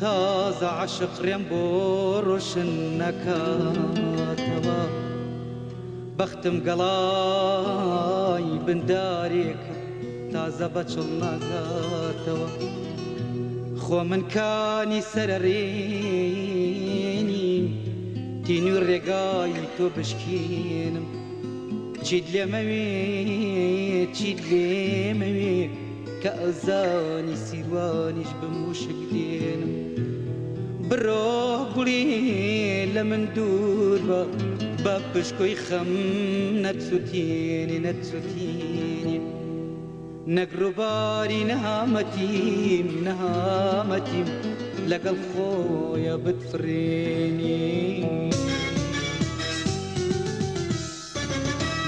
تازە عەشق ڕێم بۆ ڕۆشن نەکاتەوە. بەختم گەڵای بن دارێکە تازە بە چڵ ناگاتەوە. خۆ من کانی سەرەڕێنیم تینوی ڕێگای تۆ بشکێنم. چیت لێ مەوێ چیت لێ مەوێ کە ئەزانی سیروانیش بم وشک دێنم. بڕۆ گوڵی لە من دوور بە بە پشکۆی خەم نەتسوتێنێ نەتسوتێنێ. نەک ڕووباری نەهامەتیم نەهامەتیم لەگەڵ خۆیا بتفڕێنێ.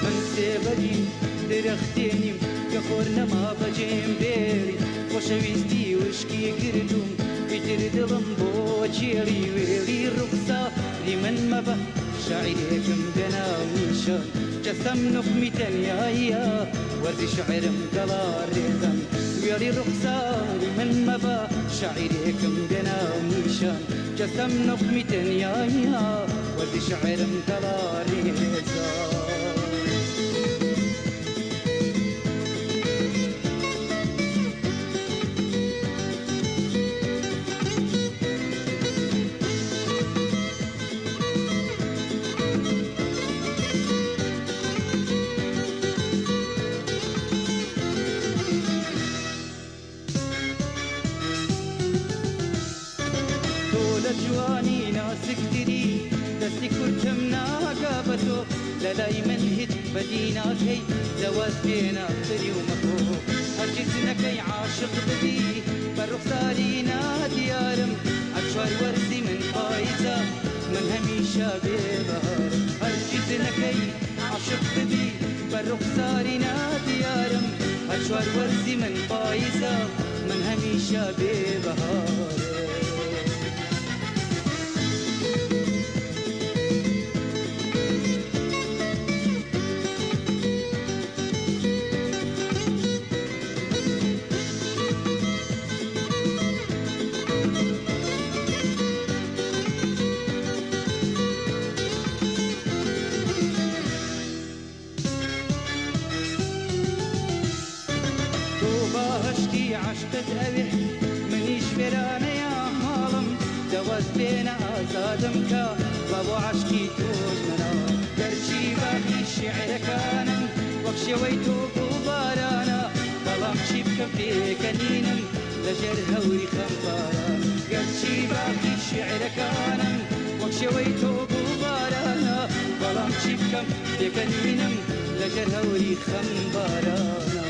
من سێبەری درەختێنیم کە خۆر نەما بەجێم بێڵی، خۆشەویستی وشکی کردووم ئیتر دڵم بۆ کێڵی. وێڵی ڕوخساری من مەبە شاعیرێکم بێ ناونیشان، جەستەم نوقمی تەنیاییە وەرزی شعرم گەڵا ڕێزان. وێڵی ڕوخساری من مەبە شاعیرێکم بێ ناونیشان، جەستەم نوقمی تەنیاییە وەرزی شعرم گەڵا ڕێزان. تۆ لە جوانی ناسکتری دەستی کورتم ناگا بە تۆ، لەلای من هیچ بەدی ناکەی دەوەست بێنە فریومە خۆ. هەرگیز نەکەی عاشق ببی بە ڕوخساری نادیارم، هەر چوار وەرزی من پاییزە من هەمیشە بێ بەهارم. هەرگیز نەکەی عاشق ببی بە ڕوخساری نادیارم، هەر چوار وەرزی من پاییزە من هەمیشە بێ بەهارم. تۆ بەهەشتی عەشقت ئەوێ منیش وێرانەیە ماڵم، دەوەست بێنە ئازادم کە بە بۆ عەشقی تۆش نەناڵم. گەرچی باقی شیعرەکانم وەک شێوەی تۆ گوڵبارانە، بەڵام چی بکەم پێکەنینم لەژێر هەوری خەمباران. گەرچی باقی شیعرەکانم وەک شێوەی تۆ گوڵبارانە، بەڵام چی بکەم پێکەنینم لەژێر هەوری خەمبارانە.